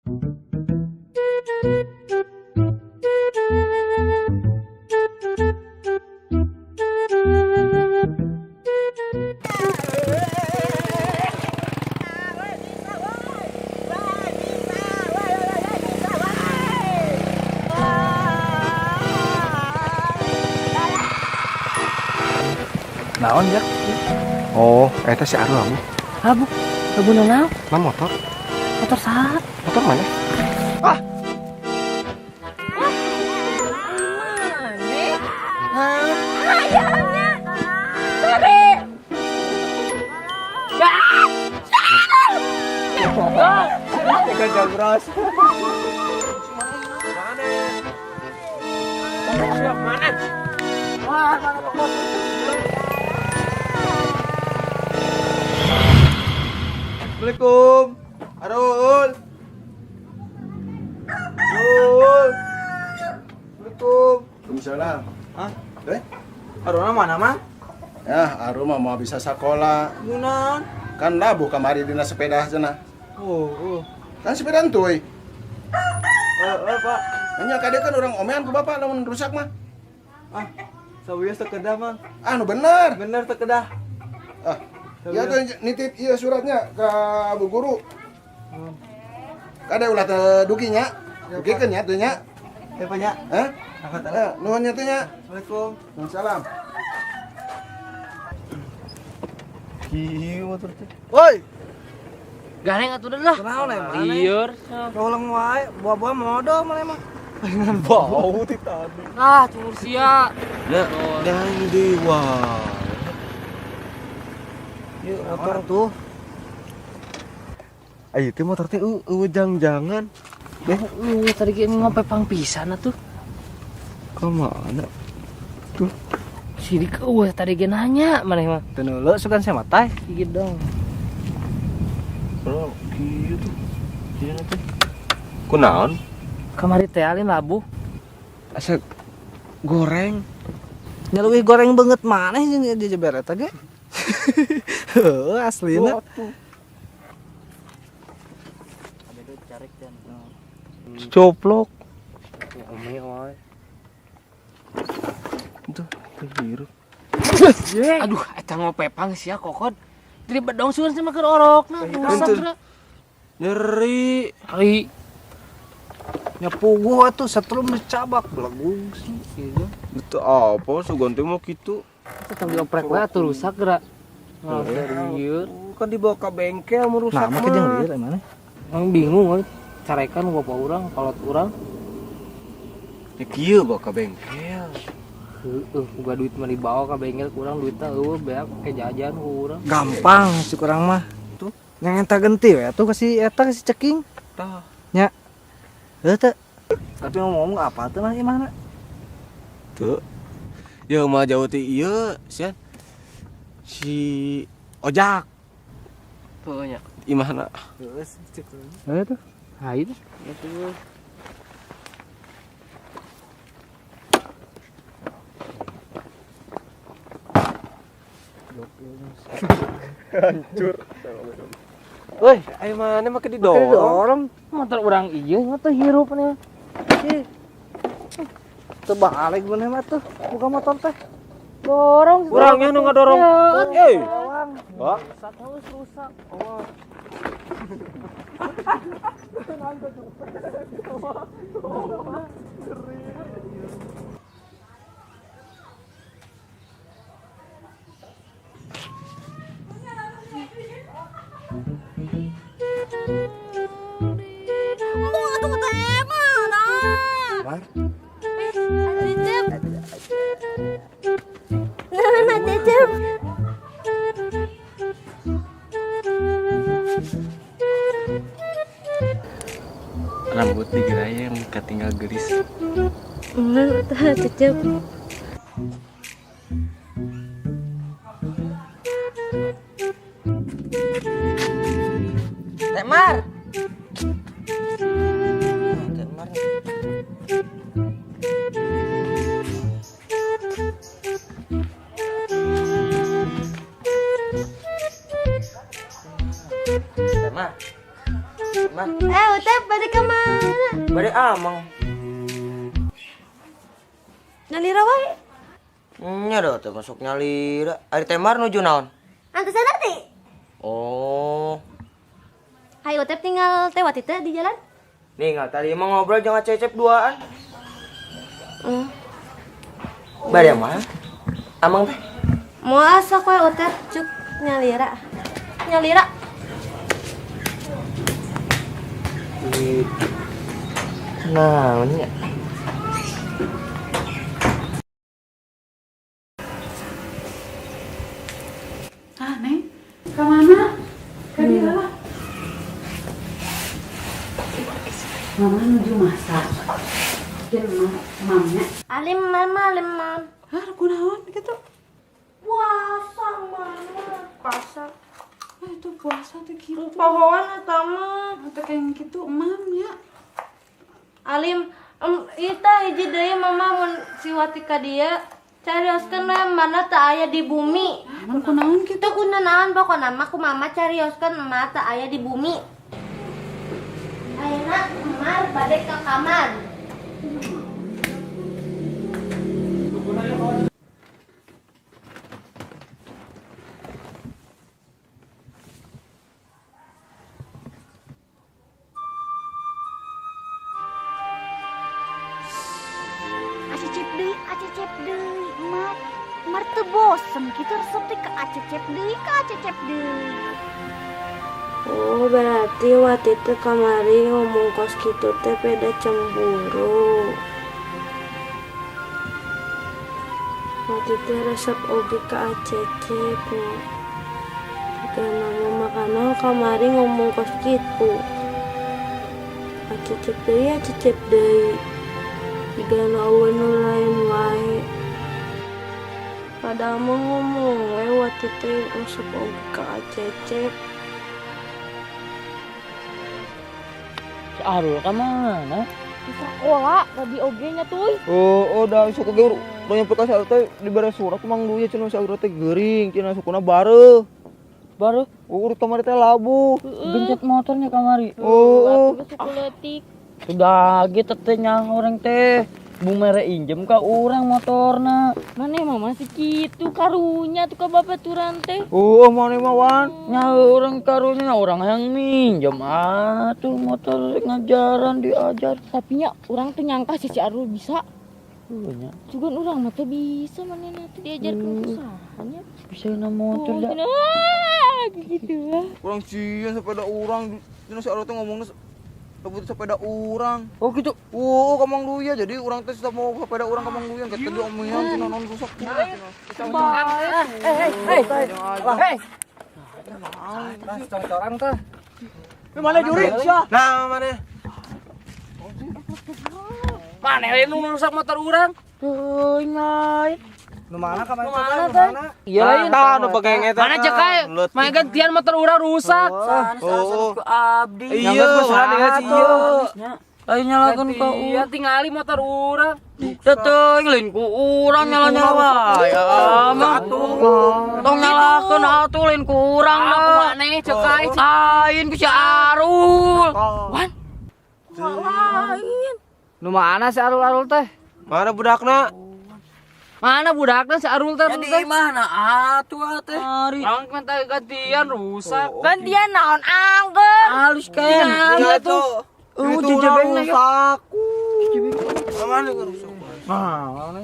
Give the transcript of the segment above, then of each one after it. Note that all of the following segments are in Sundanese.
Naon ya? Oh, eta si Arul abu. Abu, abu naon? Nah motor. Motor saha? Motor mana? Ah. Ayamnya. Sore. Tiga jabros. Mana? Wah, mana pokok? Assalamualaikum. Arul. Arul. Assalamualaikum. Waalaikumsalam. Hah? Eh? Arulna mana, Mang? Ya, Arul mah mau bisa sekolah. Gunaon? Kan labuh kamari dina sepeda cenah. Oh, oh. Kan sepeda entuy. Eh, Pak. Nya kade kan orang omean ku bapak lamun rusak mah. Ah, sawios teu kedah, Mang. Ah, nu bener. Bener teu kedah. Ah. Ya tuh nitip iya suratnya ke bu guru. Kade ulah teu dugi nya. Dugikeun nya teu nya. Eh, Pak nya. Hah? Angkat. Nuhun nya teh nya. Assalamualaikum. Waalaikumsalam. Kieu motor teh. Woi, Gareng atuh lah. kunaon emang? Liur. Kaulang wae, buah-buah modal mana emang. Bau ti tadi. Ah, cungur sia. Nah, dan dewa. Yuk motor tuh. Ayo teh motor teh eueuh jang-jangan. Tadi ge ngopepang pisan atuh. Ka mana? Tuh. Sirik eueuh tadi ge nanya maneh mah. Teu neuleu sugan sia mah teh. Gigit dong. Bro, kieu tuh. Jadi teh. Kunaon? Kamari teh alin labuh. Asa goreng. Nya leuwih goreng beungeut maneh jeung jejeber eta ge. Heuh, aslina. Coplok. Ome wae. Tuh, hirup. Aduh, eta ngopepang sia kokod. Jadi bedong sugan sama keur orokna. Rusak geura. Nyeri. Ari Nya puguh atuh setrum dicabak belegung sih gitu. Itu apa sugan teh mau kitu? Tetep dioprek wae atuh rusak geura. Lieur. Kan dibawa ke bengkel merusak Nah, make jeung lieur emang. Emang bingung euy. Carekan bapak urang, kolot urang. Ya kieu bawa ke bengkel. Heeh, boga duit mah dibawa ka bengkel kurang duitna eueuh beak ke jajan ku urang. Gampang si kurang mah. Tuh, yang eta genti we atuh kasih eta kasih ceking. Tah. Nya. Heuh teu. Tapi ngomong-ngomong apa tuh mah imahna? Tuh. Ya mah jauh ti ieu sian. Si Ojak Tuh nya. imahna. Heuh, cek. Heuh tuh. Hayu tuh. Gitu. Hancur. Woi, ayo mana make didorong? Didorong. Motor urang ieu mah teu hirup nih. Ih. Teu balik maneh mah tuh, buka motor teh. Dorong. Urangnya nu ngadorong. Eh. Wah. Rusak terus rusak. Mau tuh teh mana? Mar. Cecep. Nah, Cecep. Rambut digerayang katinggal gelis. Nah, Cecep. Temar. Temar. Temar. Temar. Eh, Tetep balik ke mana? Bade amang. Nyalira wae. Nya dah teh masuk nyalira. Ari temar nuju naon? Antesan nanti. Oh. Ayo Otep tinggal tewat itu di jalan. Nih nggak tadi emang ngobrol jangan cecep duaan. Bade mana? Amang teh. Mau asa kowe Otep cuk nyalira. Nyalira. Naon nya? Ah, Neng, ke mana? Ke dia lah. Mama nuju masak. Bikin mamnya. Alim mama alim mam. Hah, kunaon gitu? Puasa mama. Puasa. Ah, itu puasa tuh gitu. Pohon eta mah. Atau kayak gitu mamnya. Alim ita hiji deui mama mun si Wati ka dieu carioskeun we mana teu aya di bumi. Emang kunaon gitu? Teu kunaon pokona mah ku mama carioskeun emak teu aya di bumi. Ayeuna emar bade ka kamar. Acecep deui, acecep deui, Mar. Mar teu bosen kitu resep teh ka acecep deui, ka acecep deui. Oh, berarti waktu itu kamari ngomong kos gitu teh beda cemburu. Waktu itu resep oge ke acecep nya. Karena mama makanan kamari ngomong kos gitu. Acecep deui, acecep deui. Jika euweuh nu lain wae. Padahal mah ngomong we waktu itu resep oge ke acecep. Si Arul ka mana? Di sekolah tadi oge nya tuh. Oh, dah suku ge udah nyampe ka si Arul teh dibere surat ku Mang Duya cenah si Arul teh geuring cenah sukuna bareuh. Baru Urut kamari teh labuh. gencet motornya kamari. Oh, oh. Suku leutik. Sudah gitu teh nyang orang teh. Bu mere injem ka urang motorna. Mana mama sih kitu karunya tuh ka babaturan teh. Oh, mana mah wan? Nya orang karunya orang yang minjem atuh motor ngajaran diajar. Tapi nya urang tuh nyangka si Arul bisa. Nya Juga urang mah teh bisa manehna teh diajarkeun ku saha nya. bisa na motor da. Ah, gitu ah. Urang sieun sepeda urang cenah si Arul teh ngomongna rebut sepeda urang. Oh gitu. Oh, ka Mang Duya jadi urang teh mau sepeda urang ka Mang Duya kitu diomongan cenah non rusak. Hei, Tah orang tah. Mana juri? Nah, mana? Mana lain nu rusak motor urang? Teuing lain. Nu mana ka mana? Nu mana teh? Iya lain. Tah nu pegeng eta. Mana cek ae? Mana gantian motor urang rusak. Oh, Ku abdi. Iya, urang sih ieu. Lain nyalakeun ka Iya, tingali motor urang. Teuing lain ku urang nyala-nyala wae. Amang. Tong nyalakeun atuh lain ku urang Aku dah. maneh cek ae. Lain ku si Arul. Wan. Nu mana si Arul-Arul teh? Mana budakna? Mana budakna si Arul teh? Jadi mana atuh teh? Ari. Urang minta gantian rusak. Gantian naon angger. Halus kan. Iya tuh. Oh, Itu jejebengna ya. rusak. Mana rusak? Nah, mana?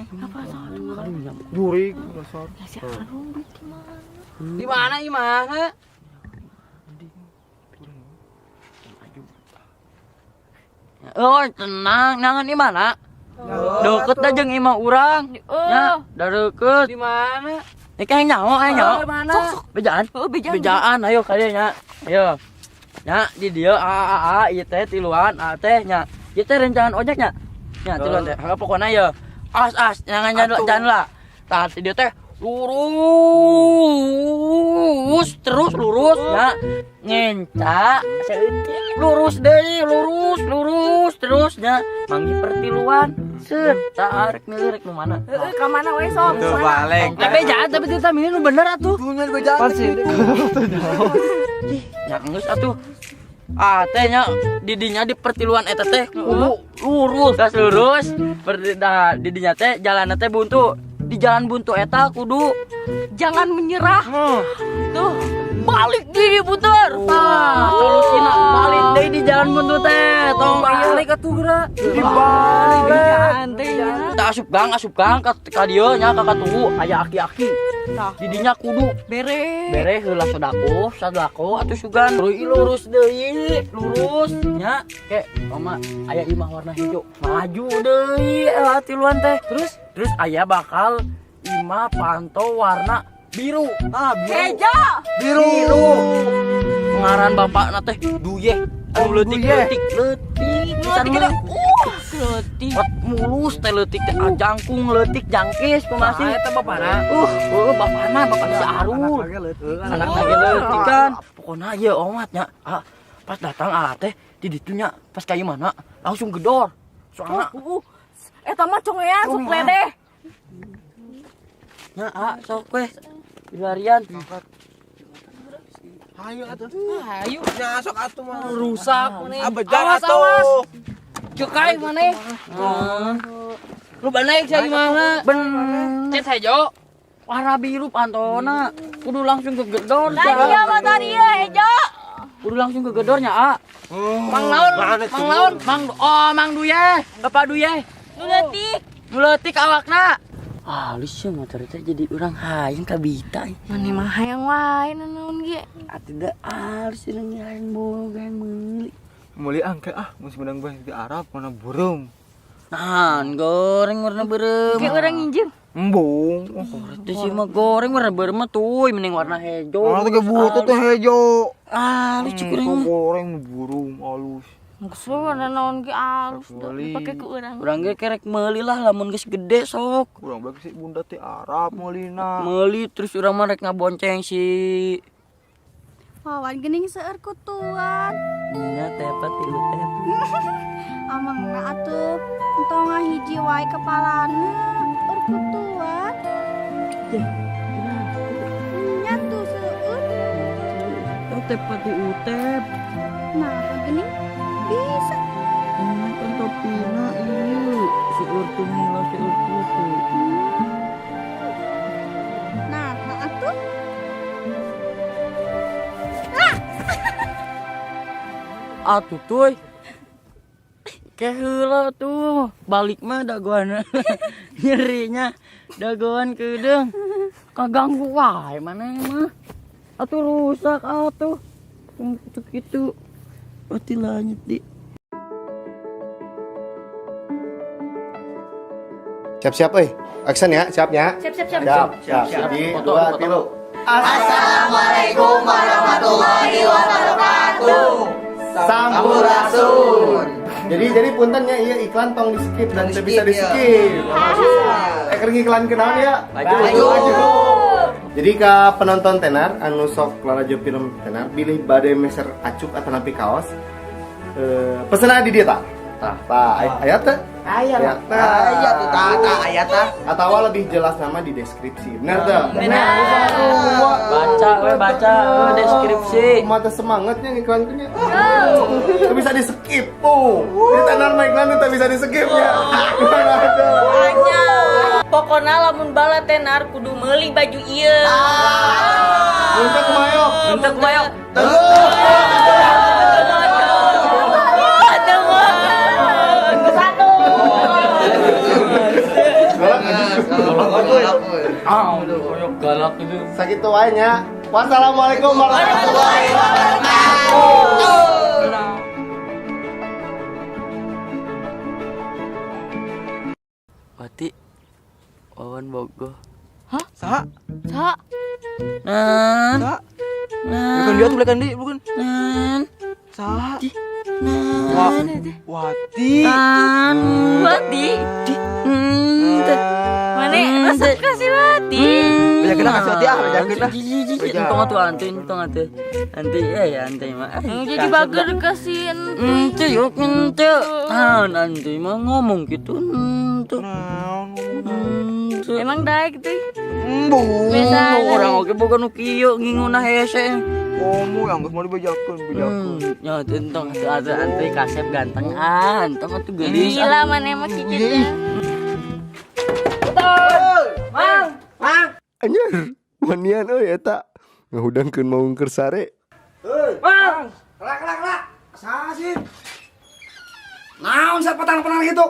Jurik dasar. Di mana imahna? Oh, tenang, nangan di mana? Deket dah jeung imah urang. Ya, dah deket. Di mana? Ini kayak nyaho, kayak nyaho. Di mana? Bejaan. Bejaan. Bejaan, ayo kayaknya. Ayo. Nya, di dieu a a a ieu teh tiluan a teh nya. Ieu teh rencangan ojek nya. Nya tiluan teh. Heuh pokona ye. As as nyangan jangan lah. Tah di dieu teh lurus terus lurus nya. Ngenca saeutik lurus deui, lurus lurus terus nya. Manggih pertiluan. Set, tah arek milih rek nu mana? Heeh, ka mana we sok? Tuh balik. Nah, bejaan tapi kita milih nu bener atuh. Tuhnya bejaan. Pasti. Nya geus atuh. Ah teh nya didinya di pertiluan eta teh kudu lurus, gas lurus. Dah didinya teh jalan teh buntu. Di jalan buntu eta kudu jangan menyerah. Tuh, balik di puter. Tah, solusina balik deui di jalan buntu teh. Tong balik atuh geura. Dibalik. Tah asup gang ka dieu nya ka katuhu aya aki-aki. Tah. Didinya kudu bere. Bere heula sodako, sadako atuh sugan. Lurus deui, lurus nya. Ke, mama aya imah warna hijau. Maju deui tiluan teh. Terus aya bakal imah pantau warna biru. Ah, biru. Hejo. Biru. Ngaran bapakna teh Duyeh. Anu leutik leutik leutik pisan mah. Leutik. Mulus teh leutik teh jangkung leutik jangkis kumaha sih? Eta bapana. Bapana si Arul. Anak lagi leutik kan. Pokona ieu omat nya. Ah, pas datang ah teh di ditu nya pas ka mana langsung gedor. Soalna eta mah congean sok ledeh. Nya ah sok we. Dilarian. Hayu atuh. Hayu. Nya sok atuh mah. Rusak maneh. Abejar atuh. Cekai maneh. Lu banaik sia gimana? Ben Cet hejo. Warna biru pantona. Kudu langsung ke gedor. Tadi ya mah tadi ya hejo. Kudu langsung ke gedornya, A. Mang laun, Mang laun, Mang oh Mang Duyeh, Bapak Duyeh. Nu leutik. Nu leutik awakna. Halus sih motor teh jadi urang hayang ka Bita. Maneh mah hayang wae naon ge. Atuh da halus urang hayang boga hayang meuli. Meuli angke ah, mun menang bae di Arab warna beureum. Nah, goreng warna beureum. Kayak urang nginjem. Embung. Itu sih mah goreng warna beureum mah tuh mending warna hejo. Warna teh butuh teh hejo. Halus cik urang. Goreng beureum halus. Geus warna naon ge alus dipake ku urang. Urang ge kerek meuli lah lamun geus gede sok. Urang bae si bunda teh Arab meulina. Meuli terus urang mah rek ngabonceng si Wawan geuning seueur kutuan. Nya tepat tilu teh. Amangna atuh entong ngahiji wae kepalana eur kutuan. Nya tuh seueur. Tepat di utep. Nah, geuning bisa. Ini kan topina ieu seueur tumila seueur kutu. Nah, atuh. Atuh tuh. Keheula tuh, balik mah dagoan. Nyerinya dagoan kedeung. Kaganggu wae maneh mah. Atuh rusak atuh. Kitu-kitu. Pati lanjut di. Siap-siap euy. Action ya, siap ya. Siap siap siap. Siap, siap. Hiji, dua, tilu. Assalamualaikum warahmatullahi wabarakatuh. Sampurasun. Jadi punten nya ieu iklan tong di skip dan teu bisa di skip. Keur ngiklan kenaon ya? Baju. Jadi ka penonton tenar anu sok lalajo film tenar bilih bade meser acuk atau napi kaos. Pesenna di dieu tah. Tah, aya teh? Aya Aya tah. Aya tuh tah, tah aya tah. Atawa lebih jelas nama di deskripsi. Benar teh? Benar. Baca we baca deskripsi. Mata semangatnya ngiklankeunnya. Teu bisa di skip. Oh, di tenar mah iklan teu bisa di skip nya. Banyak. Pokona lamun bala tenar kudu meuli baju ieu. Muntah kumayok. Muntah kumayok. Galak itu. Sakitu wae nya. Wassalamualaikum warahmatullahi wabarakatuh. Wati Wawan Bogo. Hah? Saha? Saha? Nan. Saha? Nan. Bukan dia tuh, bukan dia, bukan. Nan. Saha? Nan. Wati. Nan. Wati. Di. Mana resep ka si Wati. Bejakeun lah ka si Wati ah, bejakeun lah. Entong atuh anti, entong atuh. Anti ya anti mah. Jadi bager ka si Entu. Ente yuk ente. Naon anti mah ngomong gitu ente. Naon? Emang daek teh. Embung. Orang oge boga nu kieu nginguna hese. Komo yang geus mau dibejakeun, bejakeun. Ya entong atuh atuh anti kasep ganteng ah, entong atuh geulis. Gila mana emang cicitnya. Mang, mang. Anjir, wanian euy eta. Ngahudangkeun maung keur sare. Mang. Kelak kelak kelak. Saha sih? Naon sapatang-patang gitu?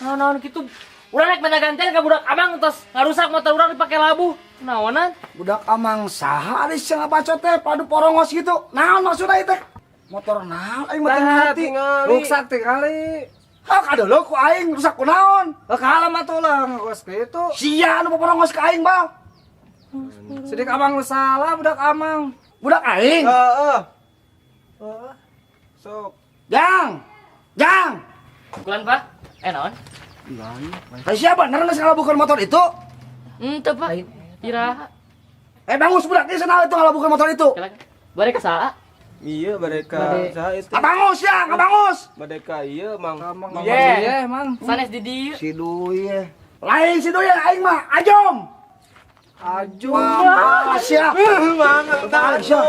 Naon-naon gitu. Urang rek minta gantian ka budak amang tos ngarusak motor urang dipake labuh. Naonan? Budak amang saha ari sia ngabacot teh padu porongos gitu. Naon maksudna ieu teh? Motor naon aing mah teu ngarti. Rusak tingali. Ah kadeuleu ku aing rusak ku naon? Kalem atuh lah ngegos kitu. Sia anu porongos ka aing, Bang. Sidik amang nu salah budak amang. Budak aing? Heeh. Heeh. Sok. Jang. Jang. Bukan, Pak. Naon? Teh siapa bener geus ngalabukeun motor itu? Henteu, Pak. Iraha. Bangus budak ieu cenah itu ngalabukeun motor itu. Bade ka saha? Iya, bade ka saha itu? Abangus ya, ngabangus. Bade ka ieu, Mang. Iya, Mang. Sanes di dieu. Si Duye. Lain si Duye aing mah Ajom. Ajom. Sia. Mang, sia.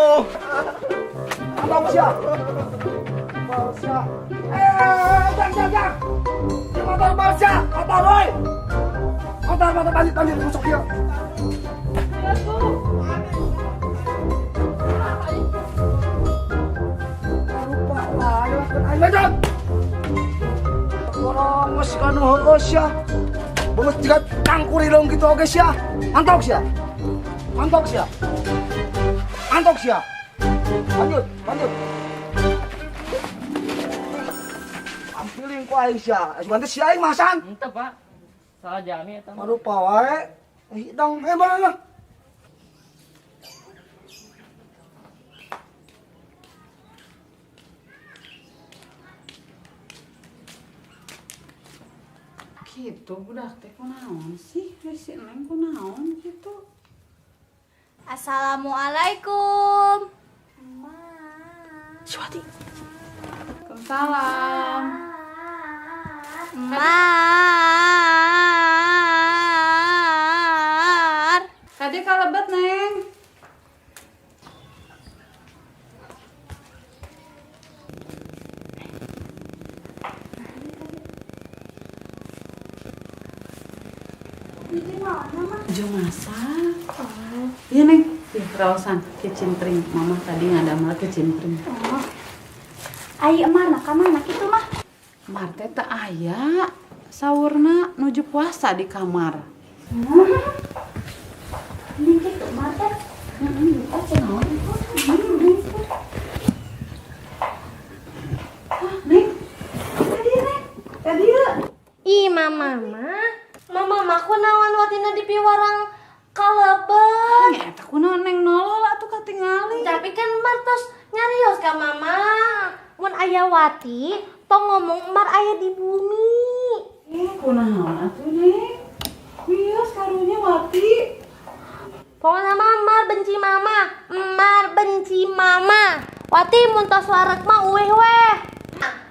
Abang sia. Sia. Jang, jang, jang. Di motor Barca, motor woi. Motor, motor lanjut, lanjut masuk ieu. Lupa wae lakukan aing lanjut. Borongos kanu heueuh sia. Beungeut jiga tangkurilong gitu oge sia. Antok sia. Antok sia. Antok sia. Lanjut, lanjut. Ampiling ku aing sia. Sugan teh sia aing masan. Henteu, Pak. Salah jami eta mah. Marupa wae. Hidang mana lah. Gitu budak teh kunaon sih? Si Neng kunaon gitu? Assalamualaikum. Si Wati. Waalaikumsalam. Mar. Tadi kalebet, Neng. Jo masak. Oh. Iya, Neng. Ih, raosan kecimpring. Mama tadi ngadamel kecimpring. Oh. Ai Emar nah ka mana kitu mah? Mar teh teu aya. Saurna nuju puasa di kamar. Neng kitu Mar teh. Heeh, oh kunaon itu? Ah, Neng. Tadi, Neng. Tadi ya. Ih, mama mah. Mama mah kunaon watina di piwarang kalebet. Ya eta kunaon Neng nolol atuh katingali. Tapi kan Mar tos nyarios ka mama. Mun aya Wati, tong ngomong Mar aya di bumi. Kunaon atuh Neng? Wios karunya Wati. Pokoknya mama benci mama, Mar benci mama. Wati mun tos wareg mah uweh weh.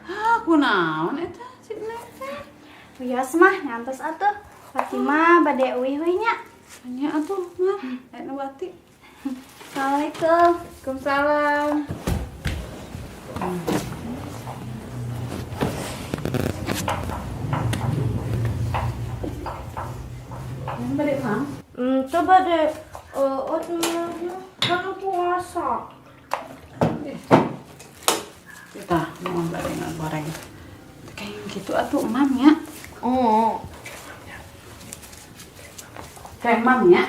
Ah, kunaon eta si Neng teh? Wios mah ngantos atuh. Wati mah bade uweh weh nya. Nya atuh mah, eta Wati. Assalamualaikum. Waalaikumsalam. Yang bade mang? Coba deh. Kan puasa. Kita mau bade ngagoreng. Kayak gitu atuh emam ya. Oh. Kayak emam ya.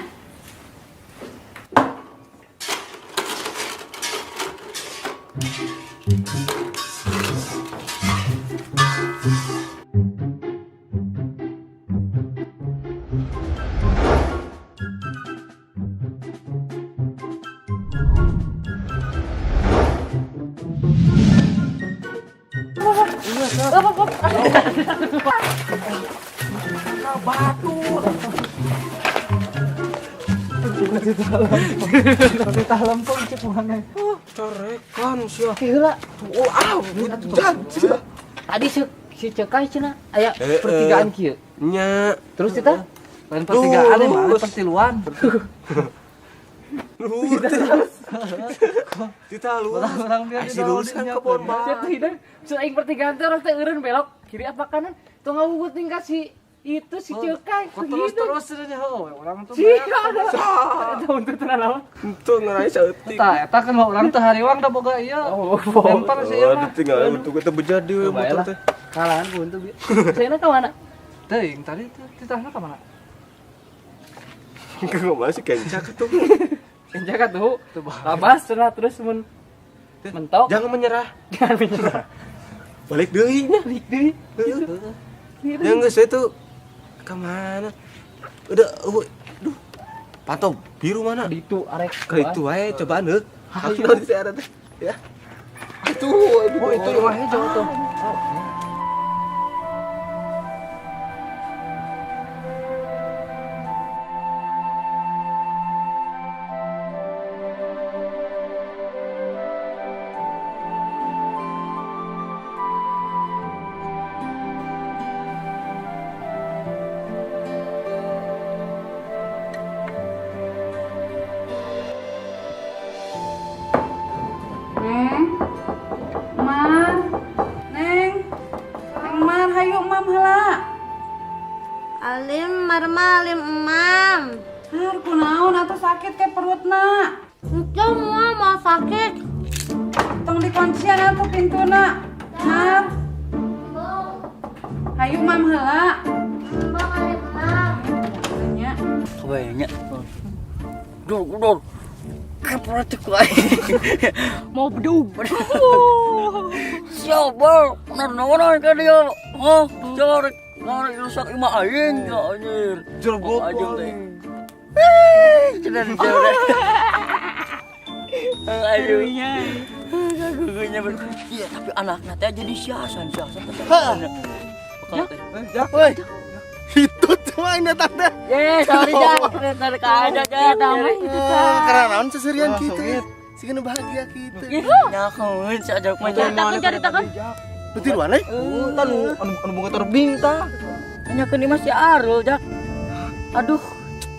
Batur. Titah lempeng cek mana. Corekan sia. Heula. Oh, ah, bejat sia. Tadi si Cekai cenah aya pertigaan kieu. Nya. Terus kita Lain pertigaan ya, malah pertiluan. Lurus. Titah lurus. Orang biar Si lurus kan kebon mah. Sia teh hideung. Cenah aing pertigaan teh orang teh eureun belok kiri apa kanan. Tong ngawugut tingkat si itu si Cekai. Kok terus-terus aja heuh orang tuh. Si ada. Eta untuk tenang naon? Untung ngarai saeutik. Tah, eta kan orang teh hariwang da boga ieu. Lempar sih ieu mah. Tinggal untuk kita bejat di motor teh. Kalahan ku untung bieu. Cenah ka mana? Teuing tadi titahna ka mana? Enggak masih kencak tuh. Kencak tuh. Labas cenah terus mun mentok. Jangan menyerah. Jangan menyerah. Balik deui nya. Balik deui. Ya geus itu ke mana? Udah, duh. Pantau biru mana? Di itu arek. Ke itu wae cobaan heuh. Aku naon si teh. Ya. Itu, oh itu imahnya jauh tuh. Neng, Mar, Neng, Neng Mar, hayu Mam heula. Alim marma alim emam. Har kunaon atuh sakit ke perutna. Itu mua mau sakit. Tong dikuncian atuh pintuna. Mar. Hayu Mam heula. Bang alim emam. Nya. Kebayangnya. Dor, dor. Kepratik aing. Mau bedug. Siapa? Naon ka dia? Hah? Corek ngorek rusak imah aing ya anjir. Jerbot Aja teh. Eh, cenah dijawab. Aduh. Gugunya ber. Iya, tapi anaknya teh jadi siasan, siasan teh. Ya, woi. Itu cuma ini tante. Ye, sorry Jak. Tarik aja Jak. Karena naon seserian gitu. Sih bahagia gitu. Nyakeun si ajak mah. Caritakeun, caritakeun. Betul mana? Oh, tah nu anu bunga terbing tah. Nanyakeun imah si Arul, Jak. Aduh,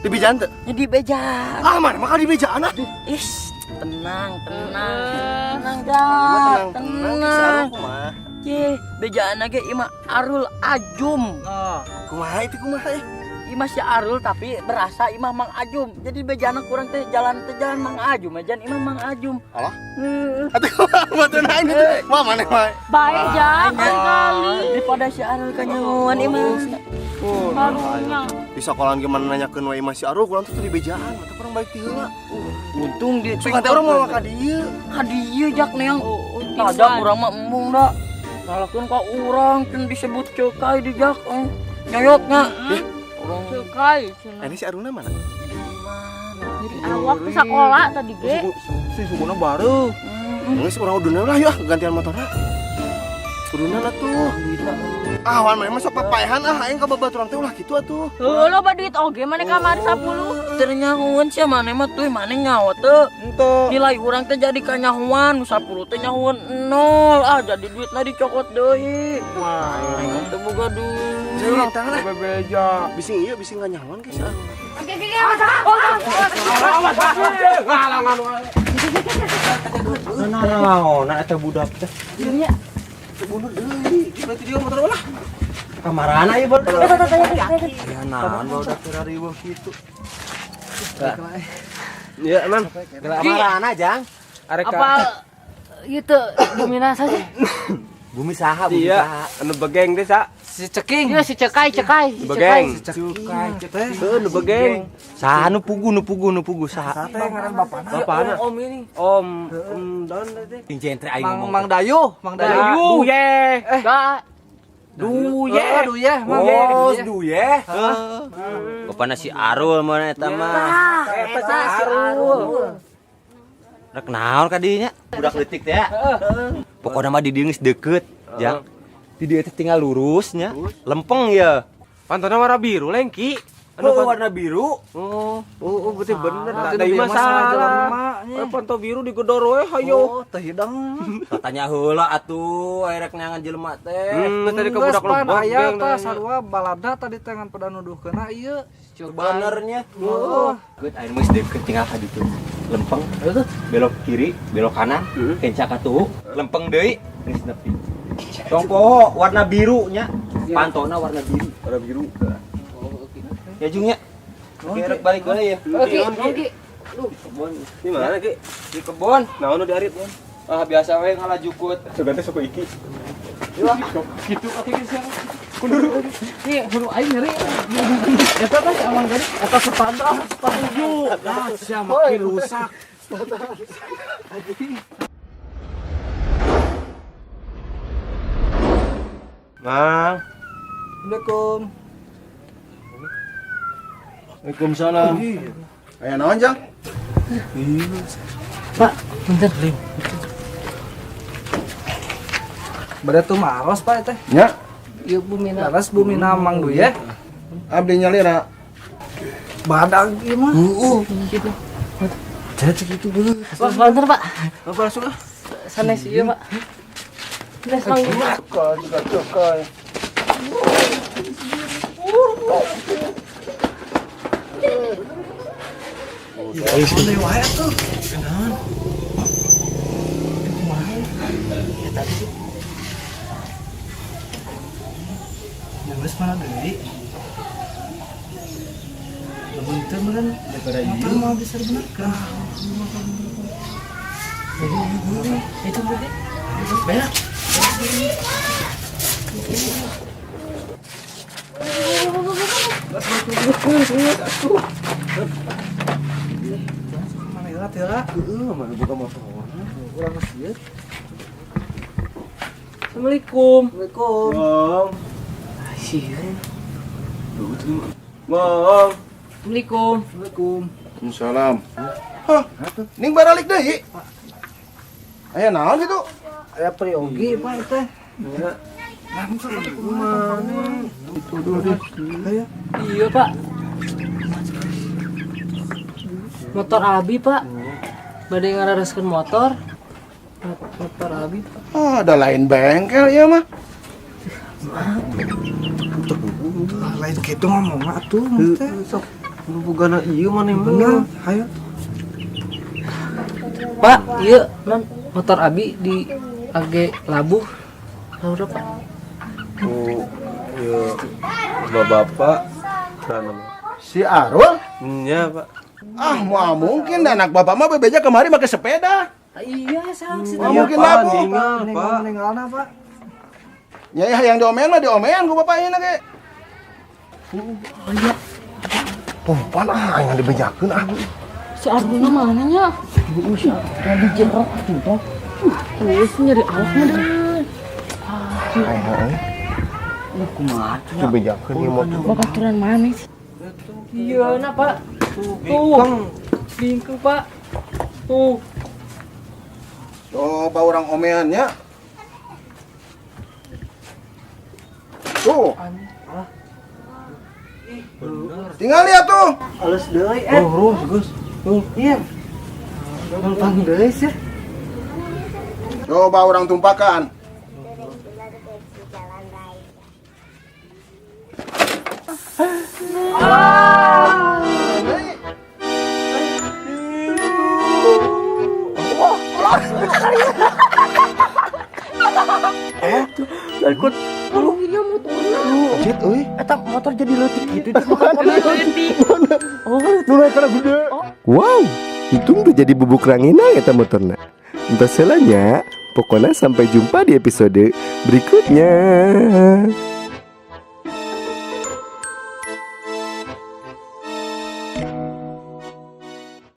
Di bejaan teu? nya di bejaan. Ah, mana maka di bejaan ah. Is, tenang, tenang. Tenang, Jak. Tenang, tenang. Si Arul Tenang. kumaha? Ye, bejaan ge imah Arul Ajum. Kumaha itu kumaha eh? Imah si Arul tapi berasa imah Mang Ajum. Jadi bejana kurang teh jalan Mang Ajum, jalan imah Mang Ajum. Alah. Heeh. Atuh kumaha baturan aing itu? Mah maneh mah. Bae Jak, kali-kali. Daripada si Arul kanyahoan imah. Karunya. Di sekolahan gimana nanyakeun wae imah si Arul kurang tuh di bejaan, mata kurang balik ti heula. Untung di Suka teh urang mau ka dieu. Ka dieu Jak neang. Tah Jak urang mah embung da. Ngalakeun ka urang can disebut cekai di Jak. Nyayotna. Urang Cekai cenah. Ini si Arulna mana? Jadi awak ke sekolah tadi ge. Si sukuna bareuh. Geus urang uduna lah ya gantian motorna. Uduna lah tuh. Ah, wan mah sok papaehan ah aing ka babaturan teh ulah kitu atuh. Heuh, loba duit oge maneh kamari 10. Teu nyahoan sia maneh mah tuh maneh nyaho teu. Henteu. Nilai urang teh jadi kanyahoan, 10 teh nyahoan 0. Ah, jadi duitna dicokot deui. Wah, Aing teh boga duit. Saya urang tangan ah. bebeja. Bisi ieu bisi nganyahoan ke si Arul. Naon, eta budak teh. Bunuh deui, berarti dia motor ulah. Kamarana ieu baru. Ya naon baru teh riweuh kitu. Iya, Mang. Kamarana, Jang? Arek Apa itu bumi nasa sih? Bumi saha, bumi Iya, saha. anu begeng teh, Sa. Si Ceking. Iya si Cekai, Cekai, si Begeng. Cukai teh. Heuh, nu begeng. Saha nu pugu, nu pugu, nu pugu saha? Teh ngaran bapana. Bapana. Om ini. Om, Om Don teh. Ting jentre aing Mang ngomong. Mang Dayu, Mang Dayu. Duye. Enggak. Duye. Oh, Duye, Mang. Oh, duye. Bapana si Arul mana eta mah. Eta si Arul. Rek naon ka dinya? Budak leutik teh ya. Pokona mah di dieu geus deukeut, Jang. Di dieu teh tinggal lurus nya. Lempeng ya. Pantona warna biru lengki. Oh, warna biru. Oh, berarti bener. Berarti Da ieu mah mah salah salah. jelema, nya. Eh, panto biru digedor we hayo. Oh, teu hidang. Tanya heula atuh rek neangan jelema teh. Tadi ke Geus budak pan lebok aya geng, tah nanya. sarua balada tadi teh ngan pada nuduhkeuna ieu. Benernya. Oh. Geus ayeuna mah deukeut tinggal ka ditu. Lempeng, belok kiri, belok kanan, kenca ka tuhu, lempeng deui, geus nepi. Tong poho warna biru nya. Pantona warna biru. Warna biru. Ya Jung nya. Oke, rek balik heula ya. Oke, oke. Kebon. Di mana Ki? Di kebon. Naon nu diarit, Bon? Ah, biasa we ngalajukut. Sugan teh suku iki. Gitu oke ke siapa? Kudu. Nih, hulu aing nyeri. Eta teh si Amang tadi eta sepatu sepatu. Lah, sia makin rusak. Mang. Assalamualaikum. Waalaikumsalam. Aya naon, Jang? Pak, bentar. Bade tumaros Pak teh. Nya, Ieu bumina. Leres bumina Mang Duye. Abdi nyalira. Badag ieu mah. Heeh. Gitu. Jadi gitu dulu. Pak, bentar, Pak. Apa langsung ah? Sanes ieu, Pak. Geus Mang. Kau juga cukai. Deui wae atuh. Ya geus mana deui? Lamun teu meureun Daripada motor ieu. mah bisa dibenerkeun. Itu berarti. Beak. Mana heula teh heula? Heeh, mana boga motor. Urang geus ieu. Assalamualaikum. Assalamualaikum. Mong. Sieun. Mong. Assalamualaikum. Assalamualaikum. Waalaikumsalam. Hah, ning baralik deui. Aya naon kitu? Aya priyogi Pak teh. Nah, kumaha? Itu dulu deh. Aya. Iya, Pak. Motor Abi, Pak. Bade ngarareskeun motor. Motor Abi, Pak. Ah, ada lain bengkel ieu mah. Ah, lain kitu ngomongna atuh teh. Sok nu bogana ieu maneh mah. Bener, hayo. Pak, iya, non motor Abi di AG Labuh. Labuh Pak. Oh, iya. Bapak-bapak. Si Arul? Nya, Pak. Ah, moal mungkin dah anak bapak mah bebeja kemari pakai sepeda. Iya, sang sih. Moal mungkin labuh. Ninggal, Pak. Ninggalna, Pak. Ya, ya yang diomean mah diomean ku bapak ini ge. Oh iya, Pompan ah yang dibejakeun ah. si Arulna mana nya? Lagi jerok tuh. Terus nyeri awak mah deh. Aing euy. Kumaha? Dibejakeun ieu motor. Babaturan mana sih? Iya, nah Pak. Tuh. Bingkeng, Pak. Tuh. Coba orang omeannya. Tuh. Tinggal lihat tuh. Alus deui eh. Oh, Gus. Iya. Lempang deui sih. Coba orang tumpakan. Ikut Iya motorna. Jet euy. Eta motor jadi leutik gitu. Oh, nu eta gede. Wow, untung tuh jadi bubuk ranginang eta motorna. Entos heula nya, pokoknya sampai jumpa di episode berikutnya.